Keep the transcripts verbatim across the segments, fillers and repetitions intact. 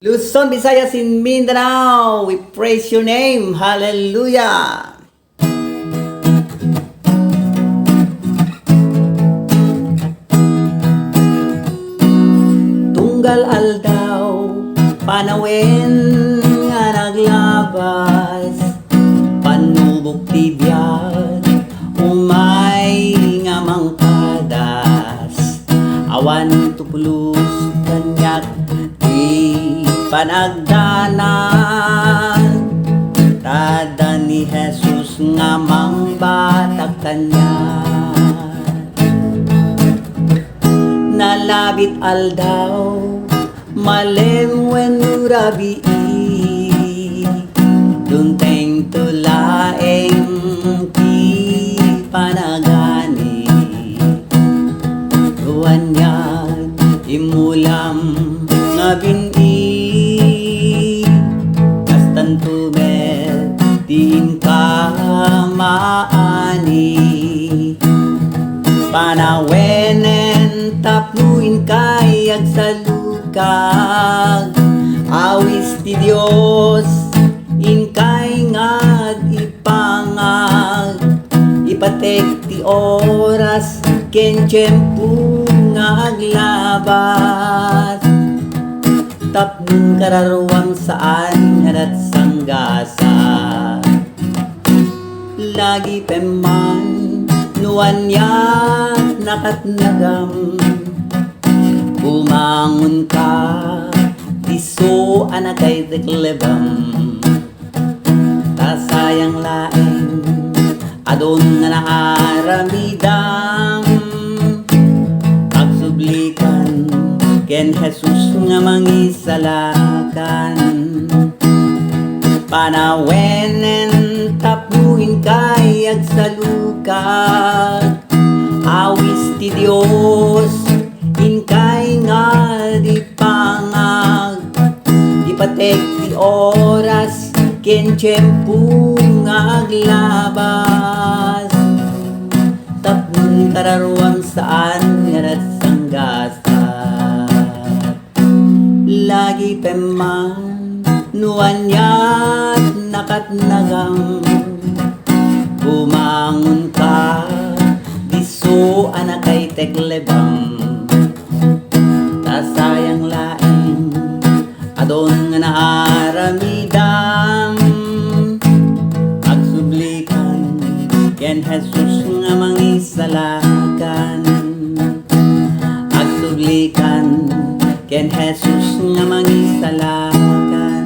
Luzon, Visayas, and Mindanao, we praise your name. Hallelujah. Tunggal aldaw, panawen nga naglabas, panubok ti biag, umay nga mangpadas, awan tupulos kaniak ti panagdanag, tada ni Jesus nga mangbatak kaniak. Nalabit aldaw, malem wenno rabii, duntengto laeng ti panagani. Ania, immulam nga bin-i, kastanto met ti inka maani. Panawenen tapno inkay agsalukag, awis ti Dios, inkay nga agipangag, ipatek ti oras ken tiempo nga aglabas, tapno kararuam saan nga nagsanggasat. Lagipem man no ania nakatnagam, bumangonka, disso a nakaitek lebam. Ta sayang laeng adun nga naaramidam. Agsublikan ken Jesus nga mangisalakan. Panawenen tapno inkay agsalukag. Awis ti Dios, inkay nga agipangag, ipatek ti oras ken tiempo nga aglabas, tapno kararuam saan nga nagsanggasat. Lagipem man no aniat nakatnagam, bumangonka, disso a nakaitek lebam. Ta sayang laeng adun nga naaramidam. Agsublikan ken Jesus nga mangisalakan. Agsublikan ken Jesus nga mangisalakan.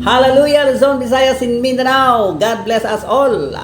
Hallelujah, Luzon, Visayas, and Mindanao. God bless us all.